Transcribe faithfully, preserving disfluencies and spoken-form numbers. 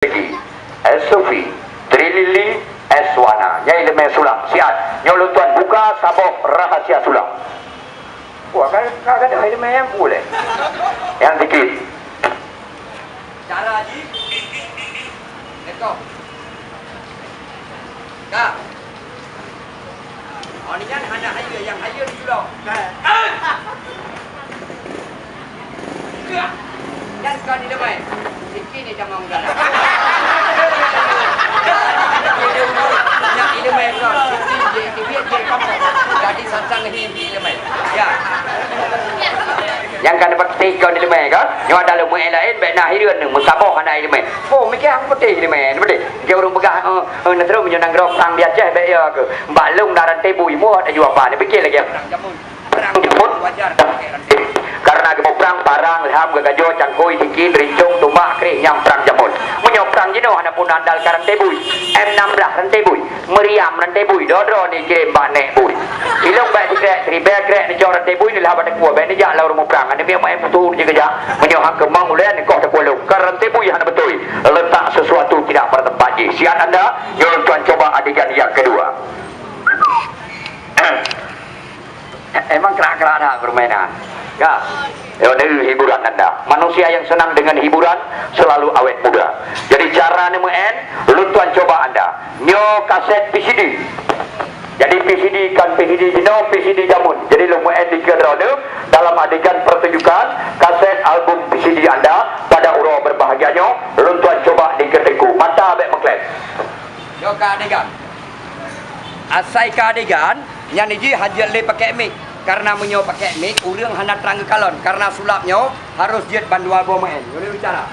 Peggy, S Sophie, Tri Lili, S Wana. Nyan ileumèe sulap. Siat. Nyoe lôn tuan buka saboh rahasia sulap. Wah, ka, ka gadoh ileumèe nyang peureulèe. Nyang dikit. Cara jih. Lekong. Ka. Oh, ni nyan hana hayeue, nyang hayeue di julok. Nyan kon ileumèe. Siki ni jamong galak. Nyan ileumèe kon. Siki je, kibiet je kamoe. Jadi santang hi ileumèe. Ya. Nyang ka neupeugah kon ileumèe kan? Nyoe ada leumeue laén bèk na hireuen neuh, meusaboh hana ileumèe. Oh, mikir aku peuteh ileumèe, peuteh. Jeuet ureueng peugah, eh, eh, na trok meunyoe nanggroe prang di Aceh bèk ya keuh. Bak lôn na ranté bui, muat aju apa, ni pikir lagi. Perang jameun. Perang jameun wajar pakai ranté. Karena geuboh prang, parang, lham, geugajoe, cangkôi, siki, rincong, tumbak, kreh, nyang perang jameun. Meunyoe perang jinoe hana pun andalkan ranté bui. M enam belas ranté bui. Meriam ranté bui, droe-droe ni kirém bak nèk bui. Ilong bèk sikrek, siribèe krek, neucok ranté bui, neulah bak teukue, bèk neujak lam rumoh prang. Aneuk miet maén putu jih keujak. Meunyoe han keumong ulèe, neukoh teukue lôn. Kan ranté bui hana beutôi. Letak sesuatu tidak pada tempat jih. Siat anda, nyoe lôn tuan coba adegan yang kedua. Emang kerak-kerak dah permainan. Ya. Ini hiburan anda. Manusia yang senang dengan hiburan selalu awet muda. Jadi cara ni maén, lôn tuan coba anda. Nyoe kaset P C D. Jadi P C D kan P C D jinoe, P C D jameun. Jadi lôn maén di keudroe dalam adegan pertunjukan kaset album P C D anda pada uroe berbahagia nyoe, lôn tuan coba di keudroe. Mata bèk meuklep. Nyoe ka adegan. Asai ka adegan, nyan jih hana jeuet lé pakai mik. Karena meunyoe pakai mik, ureueng hana trang geukalon. Karena sulap nyoe harus jeuet bandua boh maén. Nyoe lé bicara.